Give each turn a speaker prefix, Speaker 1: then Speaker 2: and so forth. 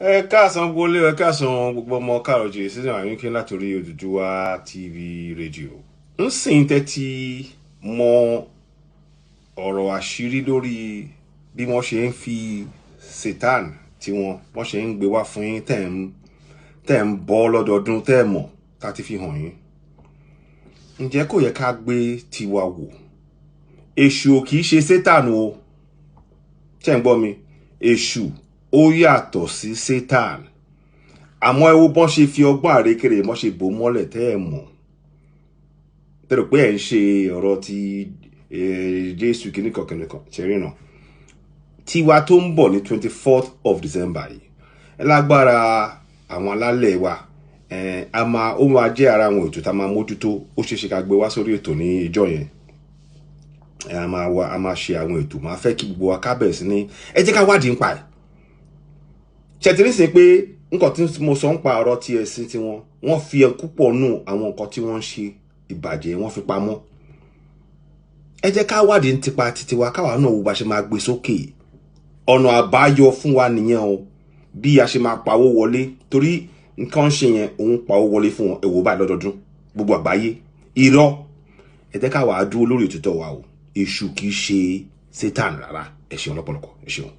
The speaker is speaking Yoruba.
Speaker 1: Ẹ káàsán wọlé, ẹ káàsán gbogbo ọmọ káàrọ̀ jèrè sínú àyínkí látòrí Odùduwà TV rédíò. Ń sìn tẹ́tí mọ ọ̀rọ̀ àṣírí lórí bí wọ́n ṣe ń fi Satan tí wọ́n ṣe ń gbé wá fún yín, tẹ́ ń bọ́ lọ́dọọdún, tẹ́ ẹ̀ mọ̀ tá ti fi hàn yín. Ǹjẹ́ kò yẹ ká gbé tiwa wò? Èṣù ò kì í ṣe Satan o. Ṣé ń gbọ́ mi? Èṣù ó yàtọ̀ sí Satan, àmọ́ ẹ wo bọ́n ṣe fi ọgbọ́n àrékèrè bọ́n ṣe bò mọ́lẹ̀ tẹ́ ẹ̀ mọ̀, tẹ́lẹ̀ pé ẹ̀ ń ṣe ọ̀rọ̀ ti Jésù kìnnìkan kìnnìkan ṣẹ̀rí náà. Tiwa tó ń bọ̀ ní 24th of December yìí, ẹ lágbára àwọn alálẹ̀ wa, a máa ó máa jẹ́ ara àwọn ètò tá a máa mójútó. Ó ṣeé ṣe ká gbé wá sórí ètò ní ìjọ yẹn. A máa wá, a máa ṣe àwọn ètò. Máa fẹ́ kí gbogbo wa ká bẹ̀rẹ̀ sí ní, ẹ jẹ́ ká wádìí nípa ẹ̀. Ṣètìlí sí pé nǹkan tí mo sọ ń pa ọ̀rọ̀ tí ẹ̀sìn tiwọn, wọ́n fi púpọ̀ nù àwọn nǹkan tí wọ́n ń ṣe ìbàjẹ́, wọ́n fi pamọ́. Ẹ jẹ́ ká wádìí tipa titi wa, káwa náà wo bá ṣe máa gbé sókè. Ọ̀nà àbáyọ fún wa nìyẹn o, bí a ṣe máa pawó wọlé, torí nǹkan ṣe yẹn òun pawó wọlé fún wọn. Ẹ wò báyìí lọ́dọọdún gbogbo àgbáyé. Irọ́, ẹ jẹ́ ká wàá dúró lórí òtítọ́ wa o. Èṣù kì í ṣe Satan rárá. Ẹ ṣeun lọ́pọ̀lọpọ̀, ẹ ṣeun.